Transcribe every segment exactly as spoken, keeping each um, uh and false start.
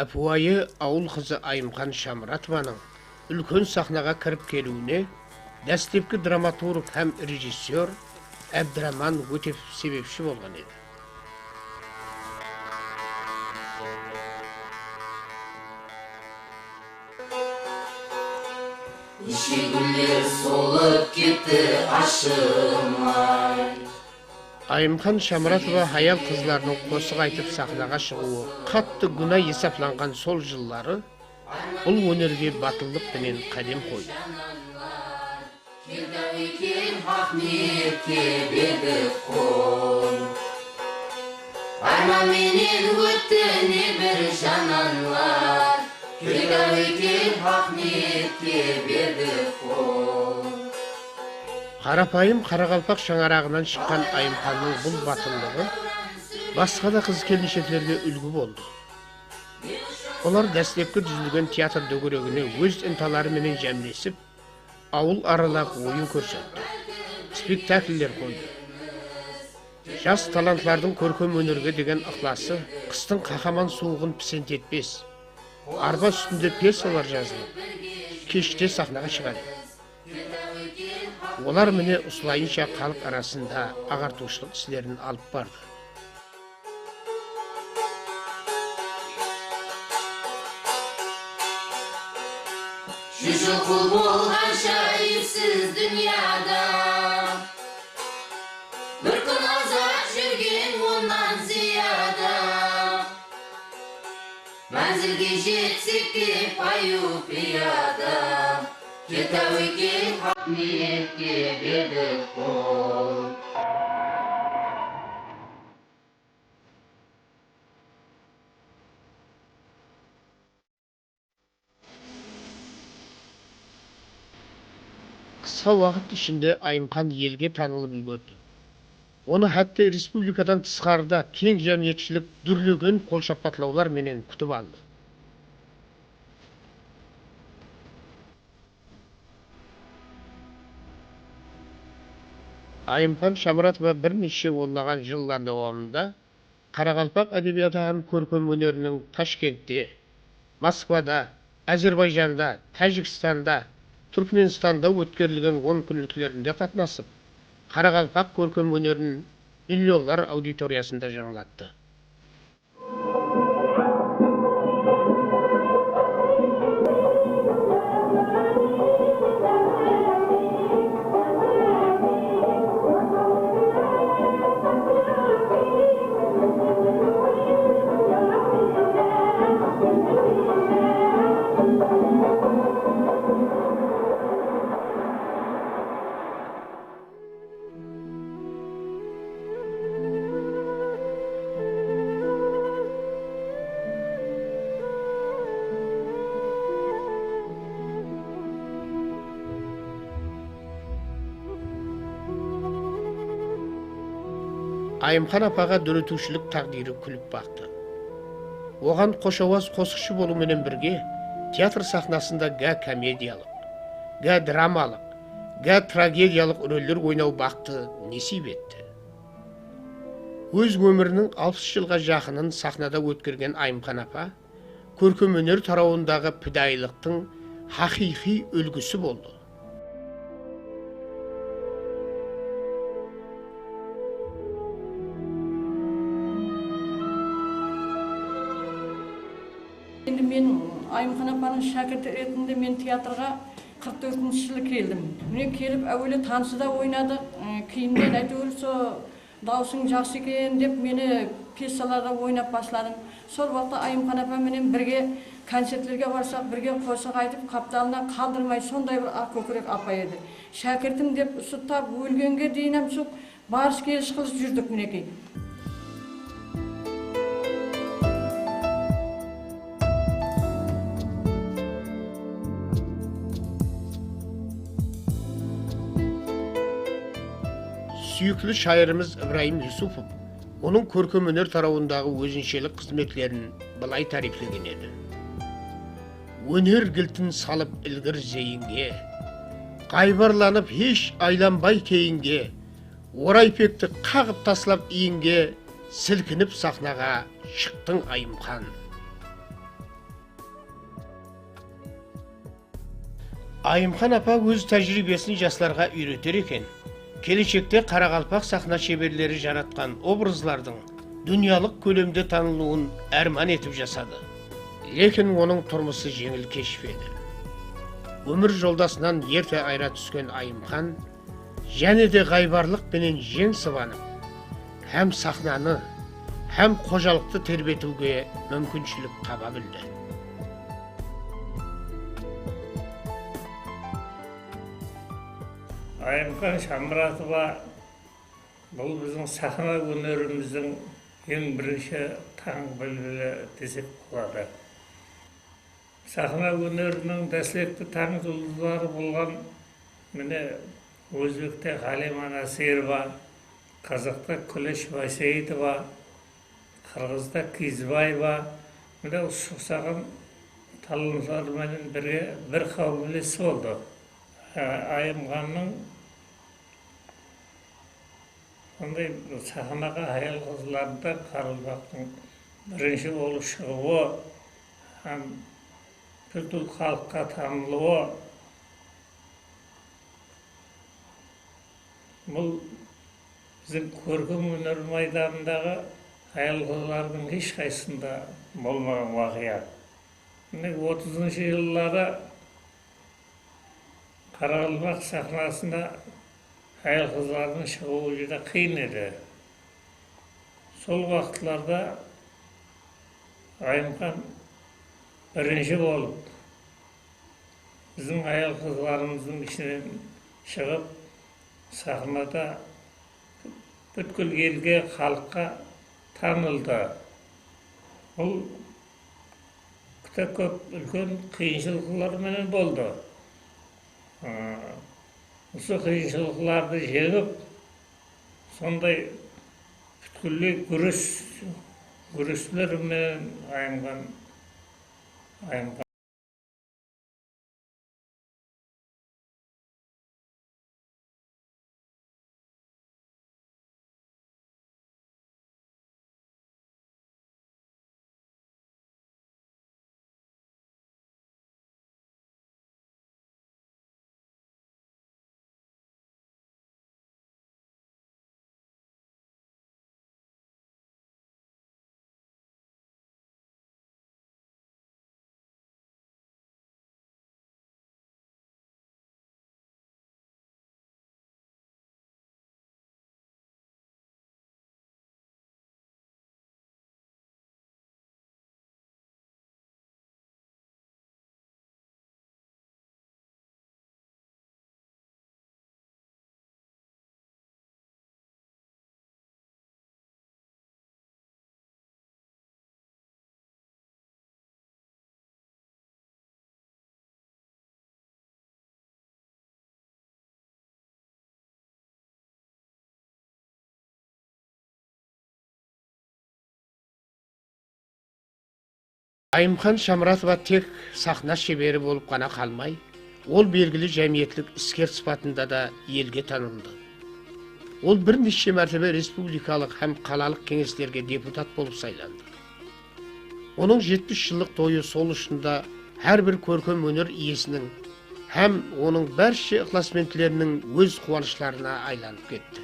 Ápiwayı awıl qızı Ayımxan Shamuratovanıń úlken saxnaǵa kirip keliwine dáslepki dramaturg hám rejissyor Ábdiraman Ótepov sebepshi bolǵan edi. Neshe gúller solıp ketti ashımay. Ayımxan Shamuratova hayal-qızlardıń qosıq aytıp saxnaǵa shıǵıwı qattı gúna esaplanǵan sol jılları bul ónerge batıllıq penen qádem qoydı. Kel, táwekel, haq niyetke berdik qol. Árman menen ótti ne bir jananlar. Kel, táwekel, haq niyetke berdik qol. Qarapayım qaraqalpaq shańaraǵınan shıqqan Ayımxannıń bul batıllıǵı basqa da qız-kelinsheklerge úlgi boldı. Olar dáslepki dúzilgen teatr dógeregine óz intaları menen jámlesip, awıl aralap oyın kórsetti, spektakller qoydı. Jas talantlardıń kórkem ónerge degen ıqlası qıstıń qahaman suwıǵın pisent etpes. Arba ústinde pyesalar jazılıp, keshte saxnaǵa shıǵadı. Olar mine usılayınsha xalıq arasında aǵartıwshılıq islerin alıp bardı. Júz jıl qul bolǵansha iysiz dúnyada, bir kún azap júrgen onnan zıyada. Mánzilge jetsek te payıw piyada, kel, táwekel, haq niyetke berdik qol. Qısqa waqıt ishinde Ayımxan elge tanılıp úlgerdi. Onı hátte respublikadan tısqarıda keń jámiyetshilik dúrlegen qolshapatlawlar menen kútip aldı. Ayımxan Shamuratova bir neshe onlaǵan jıllar dawamında qaraqalpaq ádebiyatı hám kórkem óneriniń Tashkentte, Moskvada, Ázerbayjanda, Tájikstanda, Túrkmenstanda ótkerilgen on kúnliklerinde qatnasıp, qaraqalpaq kórkem ónerin millionlar auditoriyasında jańlattı. Ayımxan apaǵa dóretiwshilik táǵdiyri kúlip baqtı. Oǵan xosh awaz qosıqshı bolıw menen birge, teatr saxnasında gá komediyalıq, gá dramalıq, gá tragediyalıq roller oynaw baxtı nesiyp etti. Óz ómiriniń alpıs jılǵa jaqının saxnada ótkergen Ayımxan apa kórkem óner tarawındaǵı pidayılıqtıń haqıyqıy úlgisi boldı. Endi men Ayımxan apanıń shákirti retinde men teatrǵa qırq tórtinshi jılı keldim. Mine kelip, áwele tansı da oynadıq, ı, keyinnen áytewir, so dawısıń jaqsı eken dep, meni pyesalarda oynap basladım. Sol waqıtta Ayımxan apa menen birge koncertlerge barsaq, birge qosıq aytıp, qaptalına qaldırmay, sonday bir aq kókirek apa edi. Shákirtim dep usı tap ólgenge deyin hám sol barıs-kelish qılıp júrdik, minekey. Súyikli shayırımız Ibrayım Yusupov onıń kórkem óner tarawındaǵı ózinshelik xızmetlerin bılay táriyplegen edi. Óner giltin salıp ilgir zeyinge, ǵaybarlanıp hesh aylanbay keyinge, ora ipekti qaǵıp taslap iyinge, silkinip saxnaǵa shıqtıń, Ayımxan. Ayımxan apa óz tájiriybesin jaslarǵa úyreter eken, keleshekte qaraqalpaq saxna sheberleri jaratqan obrazlardıń dúnyalıq kólemde tanılıwın árman etip jasadı. Lekin onıń turmısı jeńil keshpedi. Ómir joldasınan erte ayıra túsken Ayımxan jáne de ǵaybarlıq penen jeń sıbanıp, hám saxnanı, hám xojalıqtı terbetiwge múmkinshilik taba bildi. Ayımxan Shamuratova, bul biziń saxna ónerimizdiń eń birinshi tań bilbili desek boladı. Saxna óneriniń dáslepki tań juldızları bolǵan, mine, ózbekte Halima Nasirova, qazaqta Kúlesh Baysaidova, qırǵızda Kizbaeva, mine, usı uqsaǵan talantlar menen birge bir qáwimles boldı. Á, Ayımxannıń sonday saxnaǵa hayal-qızlardan qaraqalpaqtıń birinshi bolıp shıǵıwı hám pútkil xalıqqa tanılıwı, bul biziń kórkem óner maydanındaǵı hayal-qızlardıń hesh qaysısında bolmaǵan waqıya. Mine, otızınshı jılları qaraqalpaq saxnasına hayal-qızlardıń shıǵıwı júdá qıyın edi. Sol waqıtlarda Ayımxan birinshi bolıp, biziń hayal-qızlarımızdıń ishinen shıǵıp, saxnada pútkil elge, xalıqqa tanıldı. Bul júdá kóp úlken qıyınshılıqlar menen boldı. Aa, usı qıyınshılıqlardı jeńip, sonday pútkilley gúres, gúresler menen Ayımxan, Ayımxan. Ayımxan Shamuratova tek saxna sheberi bolıp ǵana qalmay, ol belgili jámiyetlik isker sıpatında da elge tanıldı. Ol bir neshshe mártebe respublikalıq hám qalalıq keńeslerge deputat bolıp saylandı. Onıń jetpis jıllıq toyı sol ushın da hár bir kórkem óner iyesiniń hám onıń bárshe ıqlasbentleriniń óz quwanıshlarına aylanıp ketti.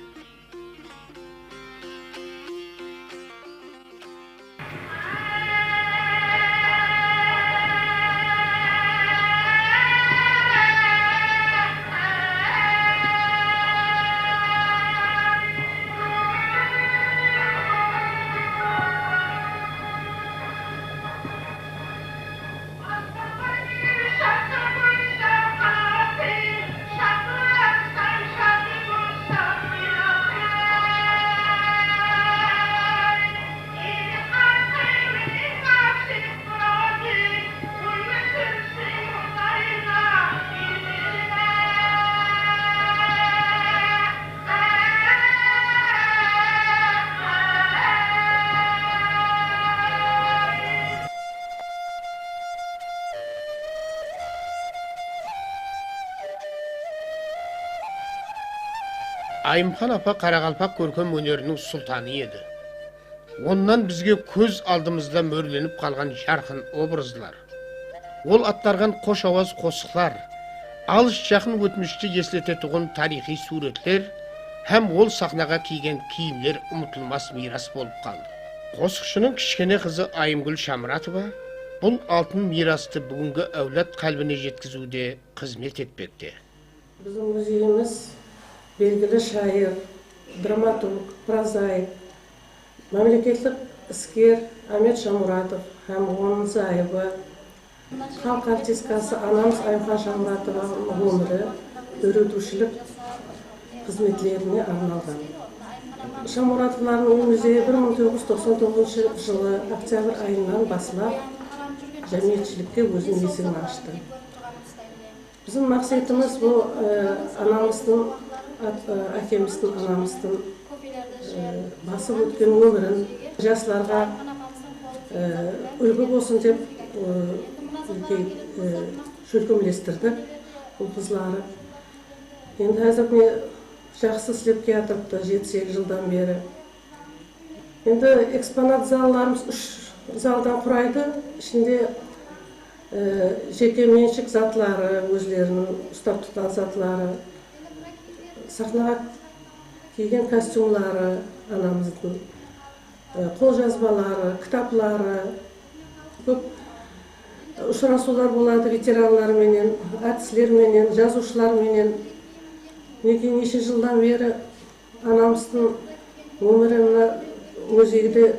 Ayımxan apa qaraqalpaq kórkem óneriniń sultanı edi. Onnan bizge kóz aldımızda mórlenip qalǵan jarqın obrazlar, ol atqarǵan xosh awaz qosıqlar, Alıs-jaqın ótmishti esletetuǵın tariyxıy súwretler hám ol saxnaǵa kiygen kiyimler umıtılmas miyras bolıp qaldı. Qosıqshınıń kishkene qızı Ayımgúl Shamuratova bul altın miyrastı búgingi áwlad qálbine jetkiziwde xızmet etpekte. Biziń muzeyimiz belgili shayır, dramaturg, prozaik, mámleketlik isker Ámet Shamuratov hám onıń zayıbı, xalıq artistkası anamız Ayımxan Shamuratovanıń ómiri, dóretiwshilik xızmetlerine arnalǵan. Shamuratovlardıń múzeyi bir mıń toǵız júz toqsan toǵızınshı jılı oktyabr ayınan baslap jámiyetshilikke óziniń esigin ashtı. Biziń maqsetimiz bul, e, anamızdıń, at-, e, ákemizdiń, anamızdıń, e, basıp ótken ómirin jaslarǵa, e, úlgi bolsın dep, e, úlke, e, shólkemlestirdik bul qızları. Endi házir mine jaqsı islep kiyatırıptı, jeti-segiz jıldan beri. Endi eksponat zallarımız úsh zaldan quraydı. Ishinde, e, jeke menshik zatları, ózleriniń uslap tutqan zatları, saxnaǵa kiygen kostyumları anamızdıń, e, qoljazbaları, kitapları, kóp ushırasıwlar boladı veteranlar menen, artistler menen, jazıwshılar menen. Minekey, neshe jıldan beri anamızdıń ómirin mına muzeyde,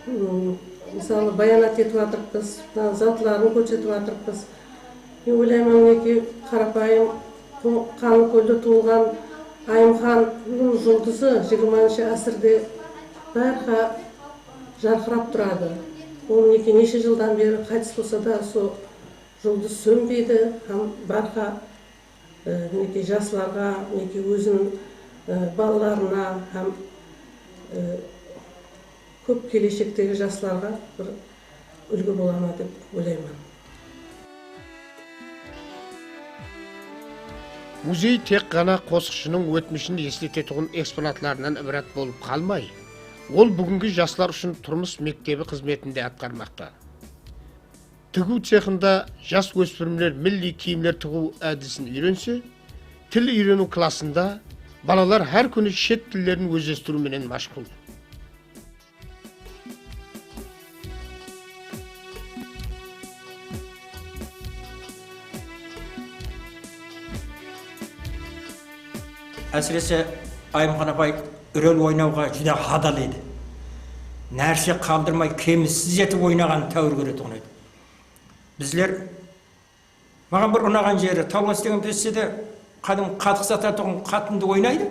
ım, mısalı, bayanat etip atırıppız, mına zatların kórsetip atırıppız. Men oylayman, minekey, qarapayım, qo-, Qanlıkólde tuwılǵan Ayımxannıń juldızı jigirmanshı ásirde bárha jarqırap turadı. Ol, minekey, neshe jıldan beri qaytıs bolsa da, sol juldız sónbeydi hám bárha, e, minekey, jaslarǵa, minekey, óziniń, e, balalarına hám, e, kóp keleshektegi jaslarǵa bir úlgi bola ma dep oylayman. Muzey tek ǵana qosıqshınıń ótmishin esletetuǵın eksponatlarınan ibarat bolıp qalmay, ol búgingi jaslar ushın turmıs mektebi xızmetin de atqarmaqta. Tigiw cexında jas óspirimler milliy kiyimler tıǵıw ádisin úyrense, til úyreniw klassında balalar hár kúni shet tillerin ózlestiriw menen mashǵul. Ásirese, Ayımxan apay rol oynawǵa júdá hadal edi. Nárse qaldırmay, kemsiz etip oynaǵanın táwir kóretuǵın edi. Bizler, maǵan bir unaǵan jeri, Tawlas degen pecede qádimgi qatıq satatuǵın qatındı oynaydı.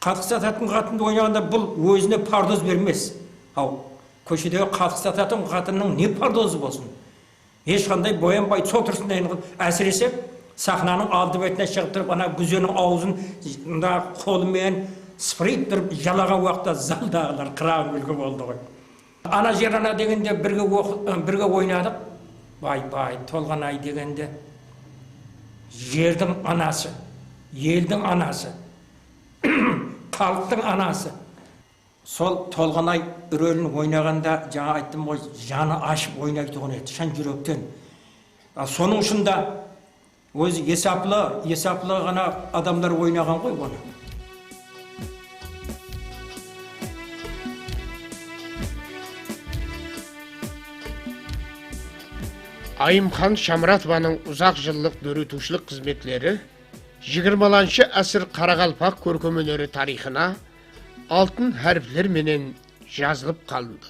Qatıq satatuǵın qatındı oynaǵanda bul ózine pardoz bermes. Haw, kóshedegi qatıq satatuǵın qatınnıń ne pardozı bolsın? Hesh qanday boyanbay, sol tursın degen qılıp, ásirese, saxnanıń aldı betine shıǵıp turıp, ana gúzeniń awzın mınday qolı menen sıpırıyıp turıp jalaǵan waqıtta zaldaǵılar qıraǵı kúlki boldı ǵoy. Ana jer ana degende birge oqı-, birge oynadıq. Bay-bay, Tolǵanay degende jerdiń anası, eldiń anası, xalıqtıń anası. Sol Tolǵanay rolin oynaǵanda, jańa ayttım ǵoy, janı ashıp oynaytuǵın edi, shın júrekten. A, sonıń ushın da ózi esaplı, esaplı ǵana adamlar oynaǵan ǵoy onı. Ayımxan Shamuratovanıń uzaq jıllıq dóretiwshilik xızmetleri jigirmalanshı ásir qaraqalpaq kórkem óneri tariyxına altın háripler menen jazılıp qalındı.